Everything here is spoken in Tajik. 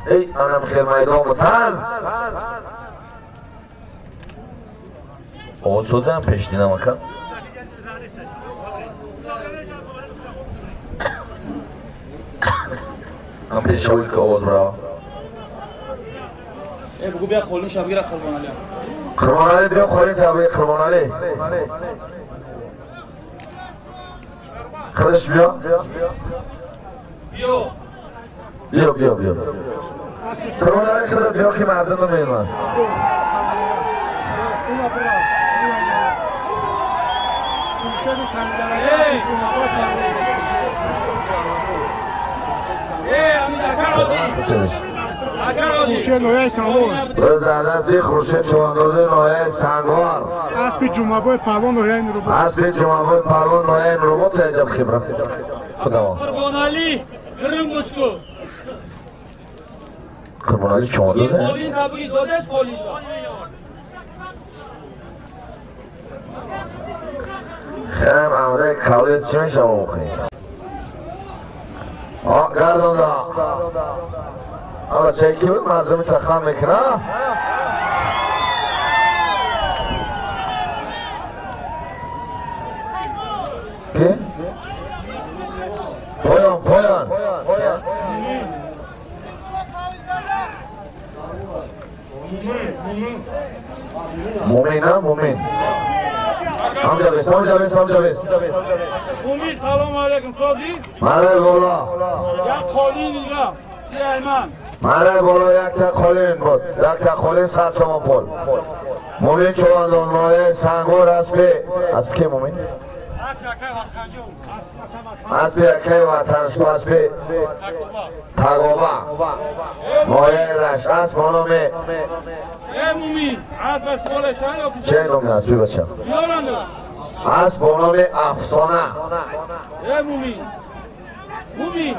Эй, анам хел майдон бутан. Овозсозиам пеш дидам ака. Ам пеш шавӣ ки овоз бирава. Бугу бия холин шабгира Қурбоналӣ. Қурбоналӣ биё холин табри Қурбоналӣ. Хириш биё. Биё. Биё биё биё. Қурбоналӣ хириш биё ки мардум мемонад. Хуршед ноҳияи Сангвор. Рӯздардаси Хуршед чувандози ноҳияи Сангвор. Аспи Ҷумъабои Паҳлвон ноҳияи Нуробод. Аспи Ҷумъабои Паҳлвон ноҳияи Нуробод таҷаб хибра. Худо. Қурбоналӣ гирим гӯш кун. Қурбоналӣ чувандозе? Қолин табуги додаш қолишо. Хелем амре кавлез чӣ мешава охи? Гардонда. Ама чай ки буд мардуми тахам мекуна? Ки? Поён, поён. Мумин, а? Мумин. Ҳамҷа бес, ҳамҷа бес, ҳамҷа бес. Мумин, салом алейкум, сози? Маре бола. Як қолин дига. Айман. Маре бола якта қолин буд. Якта қолин 100 сомон пул. Мумин чувандон ноҳияи Сангвор аспи. Аспи ки Мумин? Аспи якаи ватаншо аспи Тагоба. Ноҳияи Рашт асп бо номи Мумин, асп қолеша ё чӣ номи аспи бача? Асп бо номи Афсона. Мумин. Мумин.